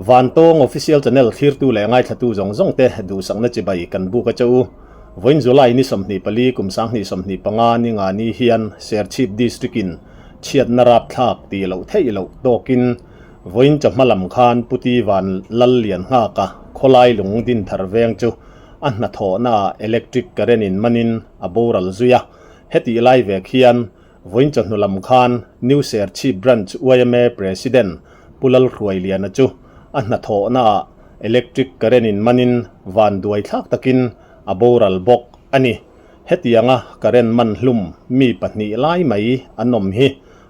Vantawng Official Channel thlirtu leh ngaithlatu zawng zawng te duhsakna chibai kan buk a che u. Vawiin July ni 24 kum 2025 ni nga ni hian Serchhip District in chhiatna rapthlak tih loh theih loh tawkin vawiin chawhma lam khan Puti Van Lal Lian Nghaka khawlai lung dinthar veng chu a hnathawhnaah electric current in manin a boral zui a. Hetih lai vek hian Vawiin chawhnu lam khan New Serchhip Branch yma President Pu Lalhruailiana chu a hnathawhnaah electric current in manin van duai thlak takin a boral bawk a ni. Hetianga current man hlum mi pahnih lai mai an awm hi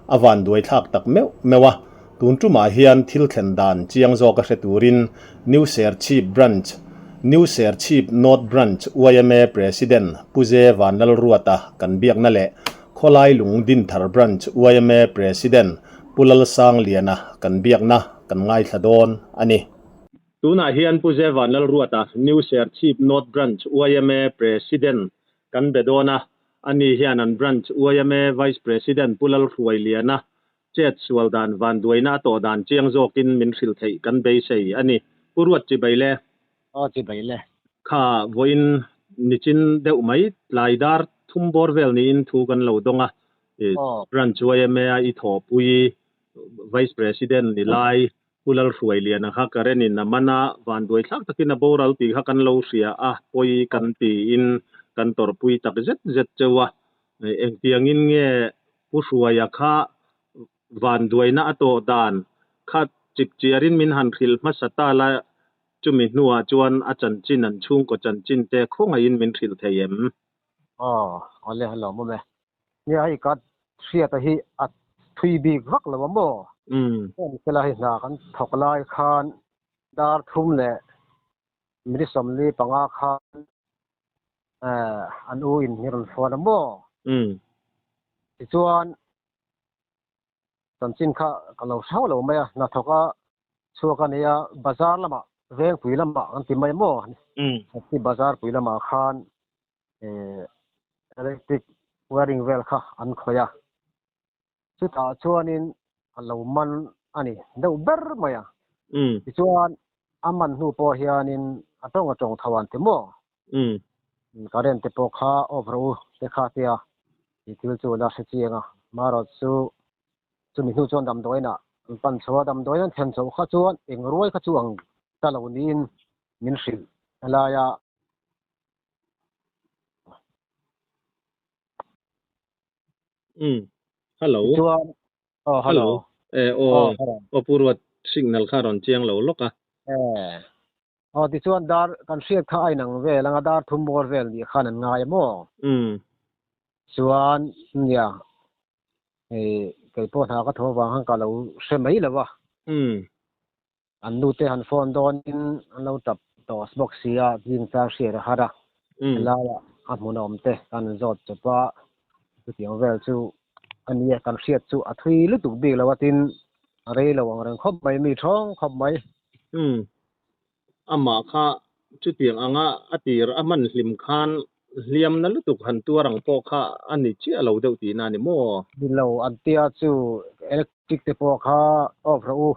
a van duai thlak tak meuh meuh a, tun tumah hian thil thlen dan chiang zawka hre turin New Serchhip Branch New Serchhip North Branch yma President Pu Ze Vanlalruata kan biakna leh Khawlai Lung Dinthar Branch yma President Pu Lalsangliana kan biakna kan ngaithla dawn a ni. Tunah hian Pu Ze Vanlalruata New Serchhip North Branch yma President kan be dawn a, ani hian an Branch yma Vice President Pu Lalhruailiana chet sual dan vanduaina a tawh dan chiang zawkin min hrilh theih kan beisei a ni. Pu Ruat chibai le. Aw chibai le. Kha vawiin nichin deuh mai tlai dar thum bawr vel niin thu kan lo dawng a, Branch yma a i thawhpui Vice President ni lai Pu Lalhruailiana kha current in a man a, vanduai thlak takin a boral tih kha kan lo hria a, pawi kan tiin kan tawrhpui tak zet zet cheu a. Engtiangin nge Pu Hruaia kha vanduaina a tawh dan kha chipchiarin min han hrilh hmasa ta la, chumi hnuah chuan a chanchin an chhungkaw chanchin te khawngaihin min hrilh thei em? Aw, awle a lawmawm e. Nia hei ka hriata hi a thui bik vak lo a maw? Heng sela hei hna kan thawk lai khan dar thum leh minute 45 khan an u in hi rawn phone a maw? Tichuan chanchin kha ka lo hrau lo mai a, hnathawk a chhuak a nia, bazar lamah vengpui lamah kan ti mai maw? Bazar pui lamah khan electric wiring vel kha an khawih a, chutah chuanin a lo man a ni deuh ber mai a. Tichuan a man hnu pawh hianin a tawng a tawng tho an ti maw? Current te pawh kha off rawh u te kha tia tih thil chu la hre chiang a, marawh chu chumi hnu chuan damdawiinah an pan chho a, damdawiin an thlen chhoh kha chuan eng ruai kha chu ang ta lo niin min hrilh helaia. Hello. Chuan oh hello. Hello. Eh aw aw Pu Ruat signal kha rawn chiang lo lawk a. Eh. Aw tichuan dar kan hriat kha a inang vel anga dar thum bawr vel nih khan an ngai a maw? Chuan nia hei kei pawh hna ka tho avang khan ka lo hre mai lo a. An nu te han phone dawnin an lo tap tawh bawk si a, zing chang hriat a har a. Helaiah a hmun a awm te kan zawt chawp a, chutiang vel chu a nia kan hriat chu a thui lutuk bik lo a tin a rei lo ang reng khawp mai mi thawng khawp mai. Amah kha chutiang anga a tir a hman hlim khan hliamna lutuk han tuar ang pawh kha a ni chiah lo deuh tihna a ni maw? Ni lo, an tia chu electric te pawh kha off rawh u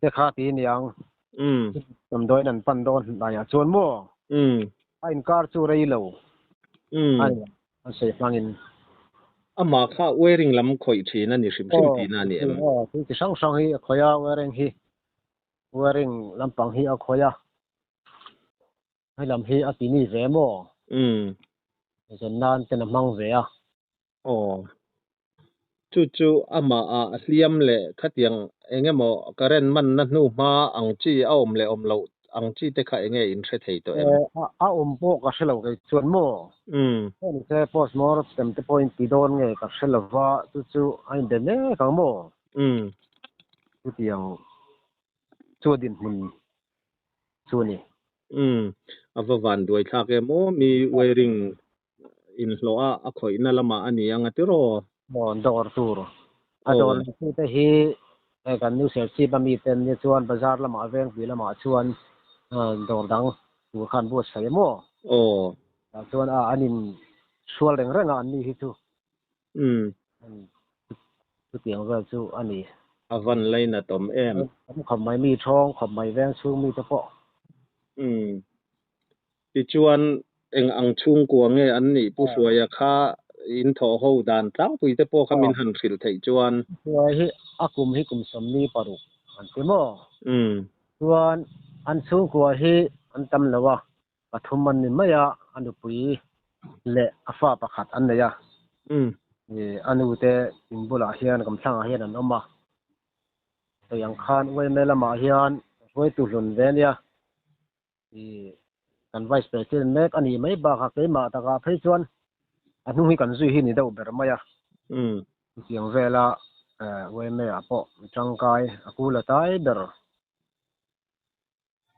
te kha ti aniang. Damdawiin an pan dawn hnaiah chuan maw? A inkar chu rei lo a ni an sawi hmangin. Amah kha wiring lam khawih thin a ni hrim hrim tihna a ni em? Aw, thil chi hrang hrang hi a khawih a, wiring hi. Wiring lampang hi a khawih a, hei lam hi a ti mi ve maw? Zan nan ten a hmang ve a. Aw. Chu chu amah ah hliam leh khatiang eng emaw current manna hnu hma ang chi a awm leh awm loh ang chi te kha enge in hre thei tawh em? A awm pawh ka hre lo kei chuan maw? Heng te postmortem te pawh in ti dawn nge ka hre lova, chu chu a inbe mek ang maw? Chutiang chu a dinhmun chu a ni. A va van duai thlak em aw, mi wiring inhlawh a a khawihna lamah a ni ang a tiraw? Aw, dawr tur. A dawr neitu te hi hei kan New Serchhip a mi te an nia chuan bazar lamah vengpui lamah chuan dawr dang tur kha an buatsaih em aw? Aw. Tah chuan a an in hrual reng reng a an ni hi chu. Chutiang vel chu a ni. A van lainat awm em? Awm khawp mai mi thawng khawp mai veng chhung mi te pawh. Umm. Tichuan eng ang chhungkua nge an nih Pu Hruaia kha in thawh ho dan tlangpui te pawh kha min han hrilh theih chuan. Pu Hruaia hi a kum hi kum 26 an ti maw? Umm. Chuan an chhungkua hi an tam lo a, pathum an ni mai a, a nupui leh a fa pakhat an nei a. A nu te in bulah hian kam thlangah hian an awm a. Sawi ang khan UMA lamah hian hruaitu hlun ve a nia. Kan Vice President mek a nih mai bakah keimah takah phei chuan a hnung hi kan zui hi ni deuh ber mai a. Chutiang vela UMA ah pawh mi tangkai a kul a tai ber.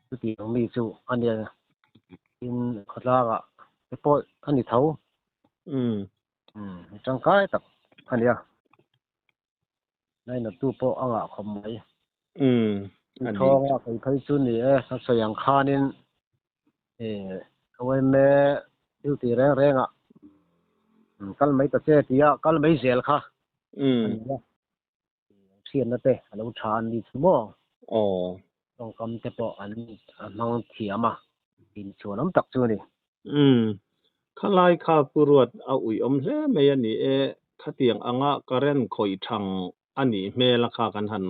Chutiang mi chu a nia tin khawtlangah te pawh a ni tho. Mi tangkai tak a nia. Lainattu pawh a ngah khawp mai. A ni. Thawnga kei phei chu ni e, a sawi ang khanin OMA thil ti reng rengah kal mai ta che tia kal mai zel kha a ni a. Hriatna te a lo tha an ni chu maw? Aw. Tawngkam te pawh an hmang thiam a, inchhuan awm tak chu a ni. Umm. Khalai kha Pu Ruat a uiawm hle mai a ni e, khatiang anga current khawih thang a nih hmel a kha kan han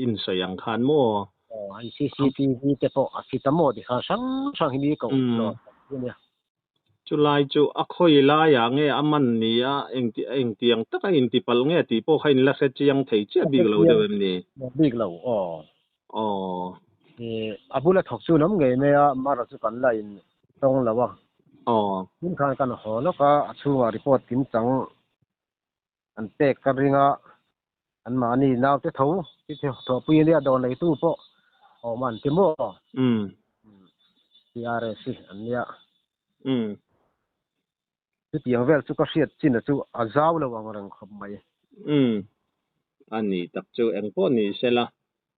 insawi ang khan maw? Aw, hei CCTV te pawh a fit a maw ti khan hrang hrang hi mi koh hlawh tak chu a nia. Chulai chu a khawi laiah nge a man ni a, engtiang taka intipalh nge tih pawh kha in la hre chiang thei chiah bik lo deuh em ni? Bik lo, aw. Aw. A bula thawk chu an awm ngei mai a, mara chu kan la in tawng lo a. Aw. Tin khan kan haw lawk a, a chhungah report kim chang an pek ka ring a, anmahni naute tho ti thawhpui ania dawr neitu pawh awm an ti maw? TRS hi an nia. Chutiang vel chu ka hriat chin a chu a zau lo ang reng khawp mai. A ni tak chu engpawh ni sela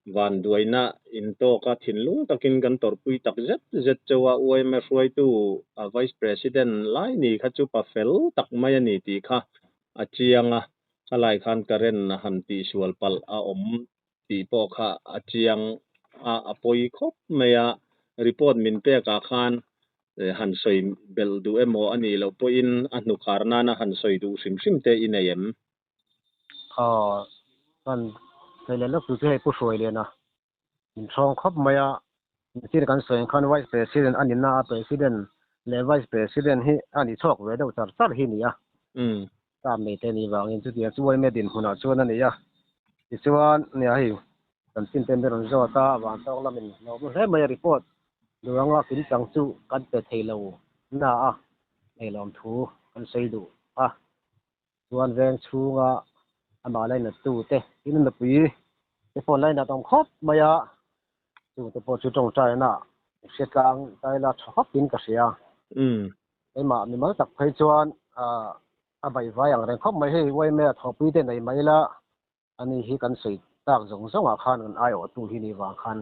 Vanduaina intawka thinlung takin kan tawrhpui tak zet zet chauh a, UMA hruaitu a Vice President lai ni kha chu pa fel tak mai a ni tih kha a chiang a, khalai khan current a han tihsual palh a awm tih pawh kha a chiang a, a pawi khawp mai a, report min pekah khan han sawi belh duh emaw a nih loh pawhin a hnukhar nana han sawi duh hrim hrim te i nei em? Aw, kan sawi leh lawk tur chu hei Pu Hruailiana min hrawng khawp mai a, mitin kan sawi ang khan Vice President a nihna a President leh Vice President hi a ni chhuak ve deuh char char hi a ni a, term nei te nih vangin chutiang chu Uaime dinhmunah chuan a ni a, tichuan nia hei kan chin te min rawn zawt a, vantawng lamin hlawm hle mai a report duh anga kimchang chu kan pe thei lo na a, theilawm thu kan sawi duh a. Chuan veng chhunga amah lainattu te tin nupui te pawh lainat awm khawp mai a, chung te pawh chu tawngtaina hria tlang taila tha khawp in ka hria. Keimah mimal tak phei chuan a baihvai ang reng khawp mai hei Uaime a thawhpui te nei mai ila ani hi kan sawi tak zawng zawngah khan kan aiawhtu hi ni vang khan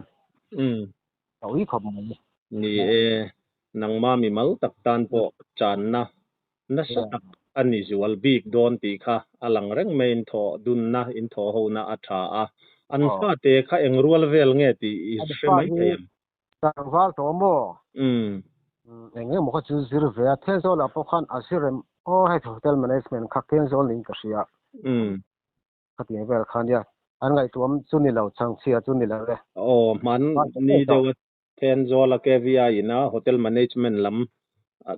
ka ui khawp mai. Ni e, nangma mimal tak tan pawh channa nasa tak a ni zual bik dawn tih kha a lang reng mai in thawh dunna, in thawh hona a tha a. An fate kha eng rual vel nge tih i hre mai thei em? Tlangval tawh maw? Eng emaw kha chu zir ve a, Thenzawl ah pawh khan a zir em? Aw hei hotel management kha Thenzawl niin ka hria. Khatiang vel kha nia, an ngaihtuam chu ni lo, chhangchhia chu ni lo e. Aw, hman ni deuh a Thenzawl a KVI in a Hotel Management lam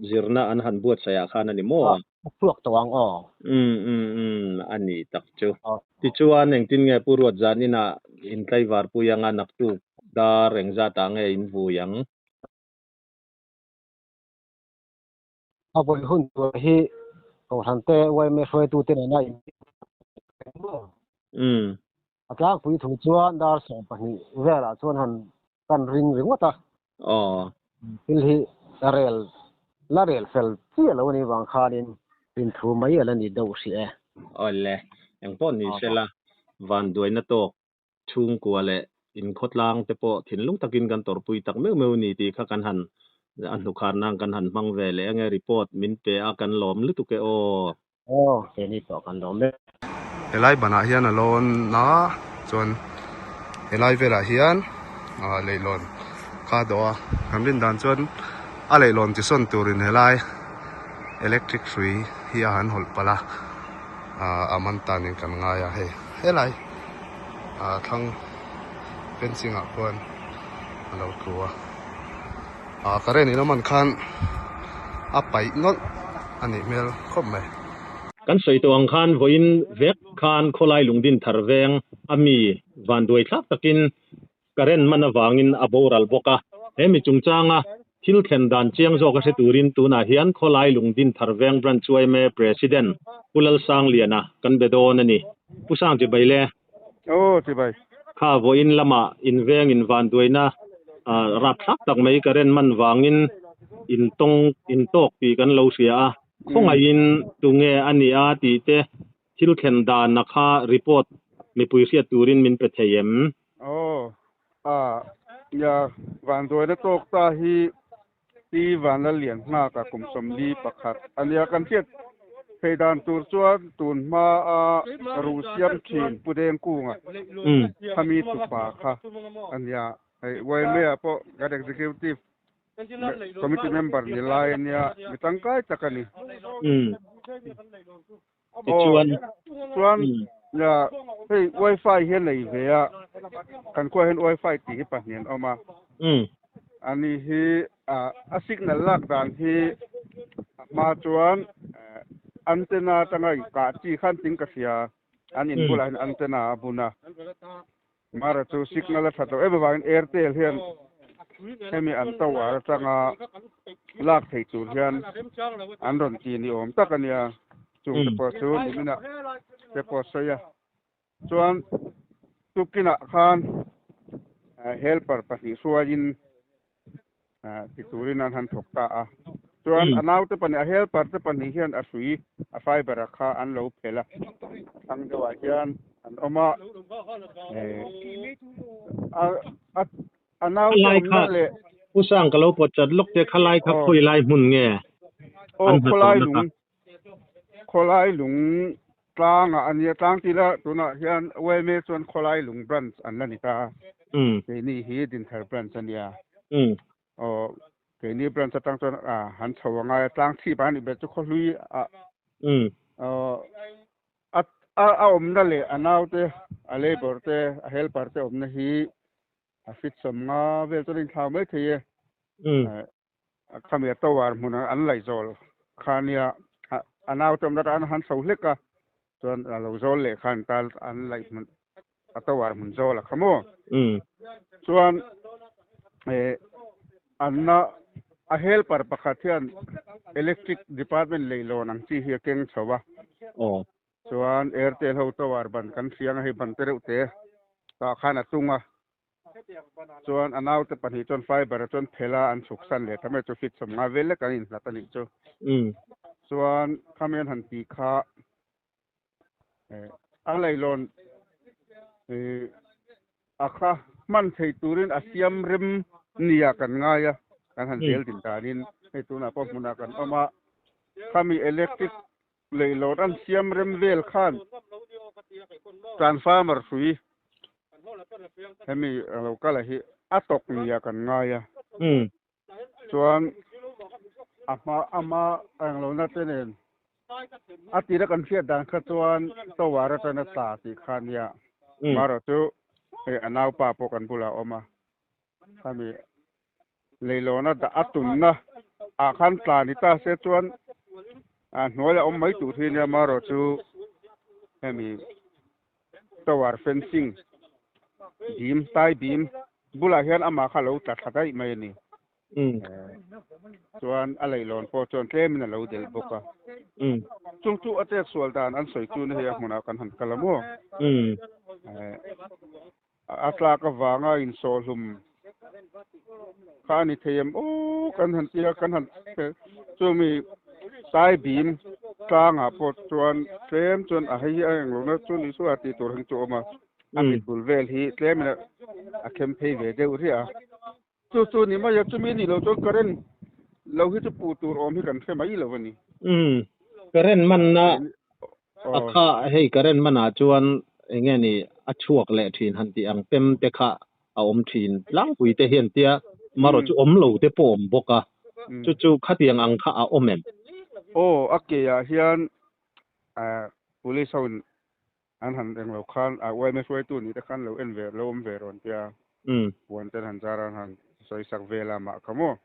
zirna an han buatsaih ah khan a ni maw? A chhuak tawh ang aw. Umm umm umm a ni tak chu. Tichuan engtin nge Pu Ruatzan inah in tlaivar pui anga naktuk dar engzat ah nge in vui ang? A vawi hun tur hi Kohhran te yma hruaitute nena in maw? A tlangpui thu chuan dar 20 velah chuan han kan ring ringawt a. Thil hi rel la rel fel chiah lo a nih vang khanin rinthu mai a la ni deuh hrih e. Awle, engpawh ni sela vanduaina tawk chhungkua leh inkhawtlang te pawh thinlung takin kan tawrhpui tak meuh meuh ni tih kha kan han a hnukhar nan kan han hmang ve leh ange report min pe a kan lawm lutuk e aw. Aw, keini pawh kan lawm e. Helai banah hian a lawn a. Chuan helai velah hian ah leihlawn kha a dawh a, kan rin dan chuan a leihlawn chi sawn turin helai electric hrui hi a han hawlh palh a, ah a man tanin kan ngai a hei helai ah thlang fencing ah khuan a lo tlu a. Ah current in a man khan a paih nawlh a nih hmel khawp mai. Kan sawi tawh ang khan vawiin vek khan khawlai lungdin thar veng a mi vanduai thlak takin current man avangin a boral bawk a. He mi chungchanga thil thlen dan chiang zawk a hre turin tunah hian khawlai lungdin thar veng Branch yma President Pu Lalsangliana kan be dawn a ni. Pu Sangchibai le. Aw chibai. Kha vawiin lamah invengin vanduaina rapthlak tak mai current man vangin intawng intawk tih kan lo hria a, khawngaihin tunge a nih a tih te thil thlen dana kha report mipui hriat turin min pe thei em? Aw a ya vanduaina tawk ta hi Pi Vanlalian nghak a kum 41 a nia. Kan hriat thei dan tur chuan tun hma a ruh siam thin Pu Dengkunga khami tupa kha a nia. Hei YMA ah pawh kan executive committee member ni lai a nia, mi tangkai tak a ni. Tichuan. Chuan hei wifi hi a nei ve a, kan khuaah hian wifi tih hi pahnih an awm a. Ani hi a signal lak dan hi a hma chuan antenna atanga inkah chi khan ting ka hria, an in bulah hian antenna a bun a. Mara chu signal a that loh em avangin Airtel hian hemi an tower atanga lak thei tur hian an rawn ti ni awm tak a nia. Chung te pawh chu niminah te pawh sawi a. Chuan tukinah khan helper pahnih hruaiin ti turin an han thawk ta a. Chuan a naute pahnih, a helper te pahnih hian a hrui, a fiber a kha an lo phelh a. Thlang deuhah hian an awm a. A naute awmna leh. Pu Sang ka lo pawt chat lawk che, khalai kha khawi lai hmun nge? Aw, khawlai lung. Khawlai lung tlangah a nia, tlang tila tunah hian YMA chuan Khawlai lung branch an la ni ta. Keini hi Dinthar branch a nia. Aw, keini branch atang chuan han chho a ngai a, tlang chhip a nih ber chu khawhlui ah. Aw, a a awmna leh a naute, a labour te, a helper te awmna hi a fit 50 vel chuan a inthlau mai thei e. Khami a tower hmuna an laih zawl kha nia a naute awmna tan an han chho hlek a, chuan a lo zawl leh khan tal an laih hmun a tower hmun zawl a kha maw. Chuan anna a helper pakhat hian electric department leihlawn ang chi hi a keng chho a. Chuan Airtel ho tower ban kan hria ang a, hei ban te reuh te tah khan a tung a. Chuan a naute pahnih chuan fiber ah chuan phel a an chhuk san leh ta mai chu fit 50 vel lek an inhlat a nih chu. Chuan khami an han tih kha a leilawn a kha hman thei turin a siam rem nia kan ngai a, kan han zel din danin hei tunah pawh hmunah kan awm a, khami electric Leihlawn an siam rem vel khan transformer hrui hemi a lo kal a hi a tawk nia kan ngai a. Chuan a hma ama englo na te nen a tira kan hriat dan kha chuan tower atana tla tih kha nia. Marawh chu hei a naupa pawh kan bulah a awm a. Khami leilawna dah a tumna ah khan tla ni ta se chuan a hnuai a awm mai tur hi nia marawh chu hemi tower fencing bim tai bim bulah hian amah kha a lo tla thla daih mai a ni. Chuan a leihlawn pawh chuan tlemin a lo delh bawk a. Chung chu a chet sual dan an sawi chu na hei a hmunah kan han kal a maw? A tlak avanga insawhhlum kha a ni thei em aw kan han tia kan han chumi tai bim tlangah pawh chuan tlem chuan a hei hi a englo na chu ni chu a tih tur heng chu a awm a, a mit bul vel hi tlemin a khem phei ve deuh riah a. Chu chu ni mai a, chumi nih loh chuan current lo hi chu puh tur awm hi kan hre mai lo a ni. Umm, current manna a kha hei current manah chuan eng nge ni a chhuak leh thin han tih ang pem te kha a awm thin tlangpui te hian tia marawh chu awm lo te pawh awm bawk a, chu chu khatiang ang kha a awm em? Aw, a ke ah hian police ho in an han eng lo khan a yma hruaitu nih te khan lo en ve lo awm ve rawn tia puan ten han zar an han sawi sak vel a mah kha maw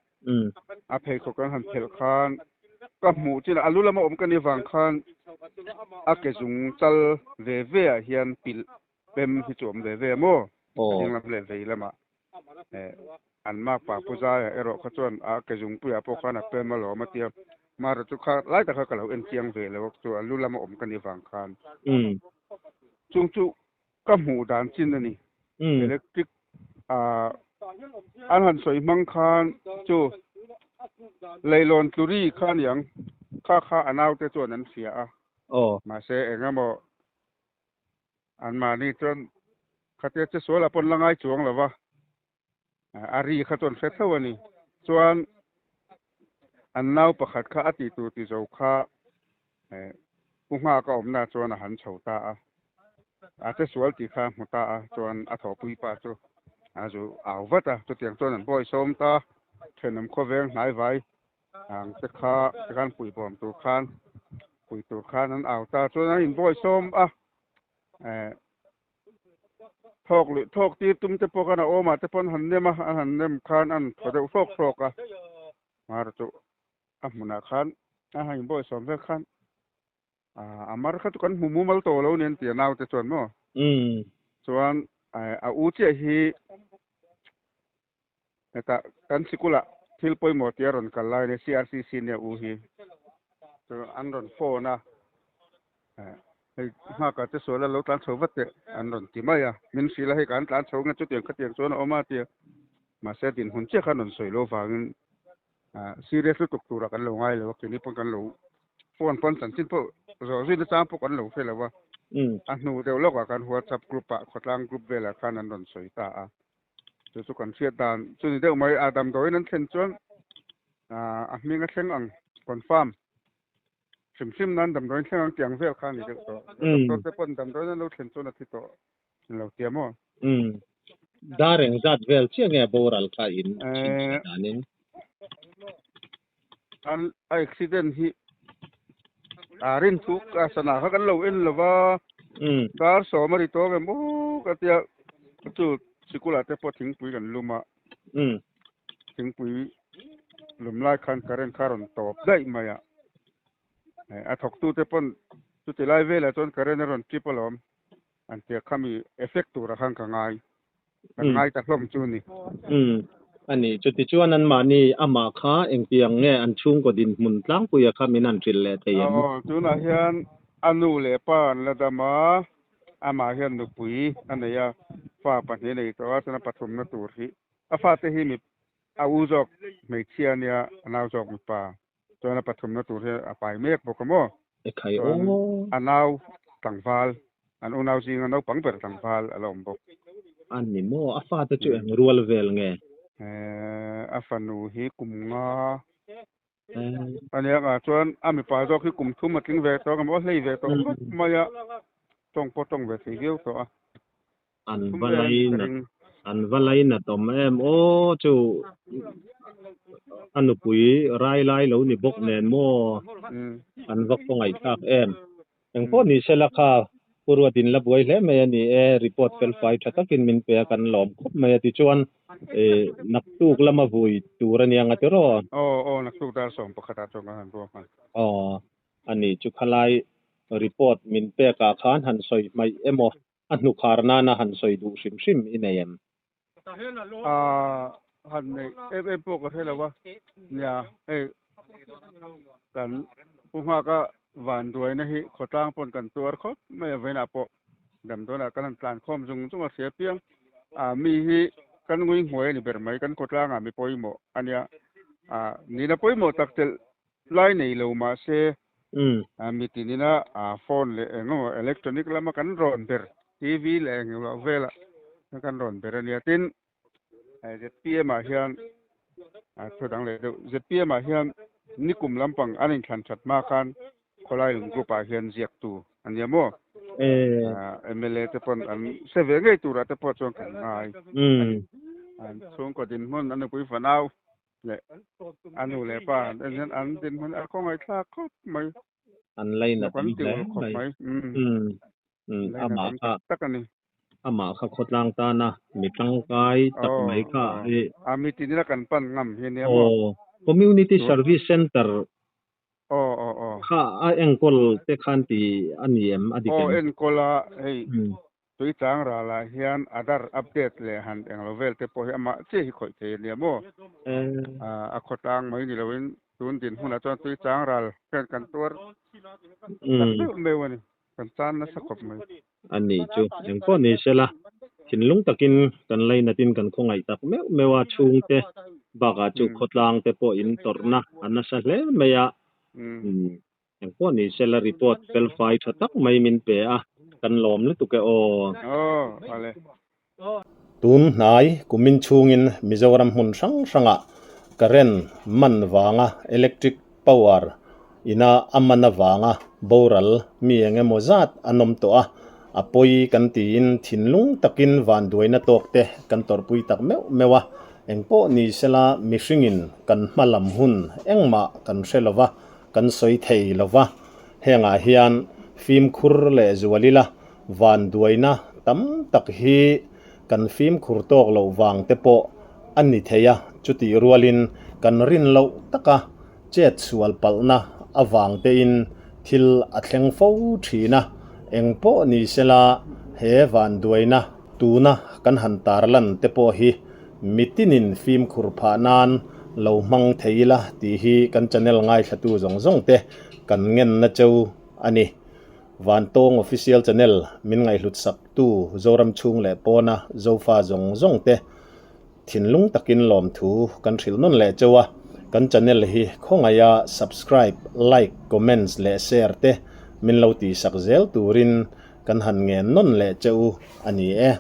a pheikhawk an han phelh khan ka hmuh chin a lu lama awm ka nih vang khan a ke zung chal ve ve ah hian pilh pem hi chu awm ve ve a maw a ding lam leh vei lamah an makpa pu Zaia erawh kha chuan a ke zungpuiah pawh khan a pem alawm a tia, Mara chu kha lai tak kha ka lo en chiang ve lo a chu a lu lama awm ka nih vang khan chung chu ka hmuh dan chin a ni. Electric ah an han sawi hmang khan chu leilawn tluri kha a niang kha kha a naute chuan an hria a, mahse engemaw Anmahni chuan khatia che sualah pawn la ngai chuang lo va, a ri kha chuan hre tho a ni. Chuan an nau pakhat kha a tih tur ti zo kha Pu Nghaka awmna chuan a han chho ta a, a che sual tih kha a hmu ta a, chuan a thawhpui pa chu a zu au vat a, chutiang chuan an bawi sawm ta, thenawm khawveng hnaivai Ang te kha tikhan pui bawm tur khan pui tur khan an au ta chuan an inbawi sawm a eh thawk leh thawk tir tum te pawh khan a awm ah te pawh an han nem a an han nem khan an thaw deuh hrawk hrawk a mar chu a hmunah khan a han inbawi sawm vel khan ah a mar kha chu kan hmu mumal tawh lo nen tia naute chuan maw chuan a u chiah hi Hetah kan sikulah thil pawimawh tih a rawn kal lai nia CRCC nia u hi chu an rawn phone a, hei nghakah che sual a lo tlan chho vat teh an rawn ti mai a, min hrilh a hei kan tlan chho nge chutiang khatiang chuan a awm a tia mahse dinhmun chiah kha an rawn sawi lo vangin serious lutuk turah kan lo ngai lo a keini pawn kan lo phone pawn chanchin pawh zawh zui nachang pawh kan lo hre lo a, a hnu deuh lawkah khan WhatsApp group ah khawtlang group velah khan an rawn sawi ta a. Chu chu kan hriat dan chu ni deuh mai a damdawiin an thlen chuan a hming a thleng ang confirm hrim hrim nan damdawiin thleng ang tiang vel kha a ni deuh tawh. Doctor te pawn damdawiin an lo thlen chuan a thi tawh an lo tia maw? Umm. Dar eng zat vel chiah nge boral kha in chhinchhiah danin? An a accident hi a rin thu a sana kha kan lo en lo va dar sawm a ri tawk em aw ka tia chu sikul ah te pawh thingpui kan lum a thingpui lum lai khan current kha a rawn tawp daih mai a a thawk tu te pawn chuti lai velah chuan current a rawn trip alawm an tia khami effect turah khan ka ngai. Kan ngai ta hlawm chu ni. Umm. A ni. Chuti chuan anmahni amah kha engtiang nge an chhungkaw dinhmun tlangpuia kha min han hrilh leh thei em? Aw, tunah hian a nu leh pa an la dam a, amah hian nupui a nei a, fa pahnih a nei tawh a, chuan a pathumna tur hi a fate hi mi a u zawk hmeichhia a nia, a nau zawk mipa, chuan a pathumna tur hi a pai mek bawk a maw? Ekhai Chuan aw. a nau tlangval, an unau zinga naupang ber tlangval a la awm bawk. A ni maw? A fate chu eng rual vel nge? Eh, a fanu hi kum nga a nia nga chuan a mipa zawk hi kum thum a tling ve tawh ang a maw? A hlei ve tawh khawp mai a, tawng pawh tawng ve thei viau tawh a. An va lainat an va lainat awm em aw chu a nupui rai lai lo ni bawk nen maw an va khawngaih thlak em. Engpawh ni sela kha Pu Ruatin la buai hle mai a ni e, report fel fai tha takin min pe a kan lawm khawp mai a tichuan naktuk lama vui tur a nia nga tiraw? Aw aw naktuk dar 11 ah chuan kan han ruah hman. Aw a ni chu khalai report min pek ah khan han sawi hmaih emaw A hnukhar nana han sawi duh hrim hrim i nei em? A han neih em em pawh ka hre lo a, nia hei kan Pu Nghaka vanduaina hi khawtlang pawn kan tuar khawp mai a, vawiinah pawh damdawiinah kan han tlan khawm zung zung a hria piang a, mi hi kan ngui nghuai a ni ber mai, kan khawtlangah mi pawimawh a nia, a nihna pawimawh tak telh lai nei lo mahse mi tinina phone leh eng emaw electronic lama kan rawn ber TV leh eng emaw vela kan rawn ber a nia tin zpm ah hian thu dang leh deuh zpm ah hian nikum lampang an inthlan that hma khan khawlai lung group ah hian ziaktu a nia maw. MLA te pawn an hre ve ngei turah te pawh chuan kan ngai. An chhungkaw dinhmun, a nupui fanau leh a nu leh pa an en hian an dinhmun a khawngaihthlak khawp mai. An lainat awm hle mai. Amah kha tak a ni. Amah kha khawtlang tana mi tangkai tak mai kha i. A mi tinila kan pan ngam hi nia maw. Aw, Community Service Centre kha a enkawl te khan ti a ni em a dik em? Aw enkawl a, hei Tuichang ralah hian Aadhaar update leh han englo vel te pawh hi amah chiah hi khawih thei a nia maw? A khawtlang mai ni loin tun dinhmunah chuan Tuichang ral hian kan tuar tak meuh meuh a ni, kan chan nasa khawp mai. A nih chu engpawh ni sela, thinlung takin kan lainatin kan khawngaih tak meuh meuh a, chhungte bakah chu khawtlang te pawh in tawrhna a nasa hle mai a. Engpawh ni sela report felfai tha tak mai min pe a, kan lawm lutuk e aw. Aw, ale. Tun hnai kumin chhungin Mizoram hmun hrang hrangah current man vanga electric power ina a man avanga boral mi eng emaw zat an awm tawh a, a pawi kan tiin thinlung takin vanduaina tawk te kan tawrhpui tak meuh meuh a, engpawh ni sela mihringin kan hma lam hun engmah kan hre lova, Kan sawi thei lo va, hengah hian fimkhur leh zual ila, vanduaina tam tak hi kan fimkhur tawk loh vang te pawh a ni thei a, chutih rualin kan rin loh taka chet sual palhna avang tein thil a thleng fo thin a, eng pawh ni sela he vanduaina tuna kan han tarlan te pawh hi Mitinin fimkhur phah nan lo hmang thei ila tih hi kan channel ngaithlatu zawng zawng te kan ngenna cheu a ni. Vantawng Official Channel min ngaihhlut sak tu Zoram chhung leh pawna Zofa zawng zawng te thinlung takin lawmthu kan hrilh nawn leh cheu a, kan channel hi khawngaiha subscribe, like, comments leh share te min lo tihsak zel turin kan han ngen nawn leh cheu a ni e.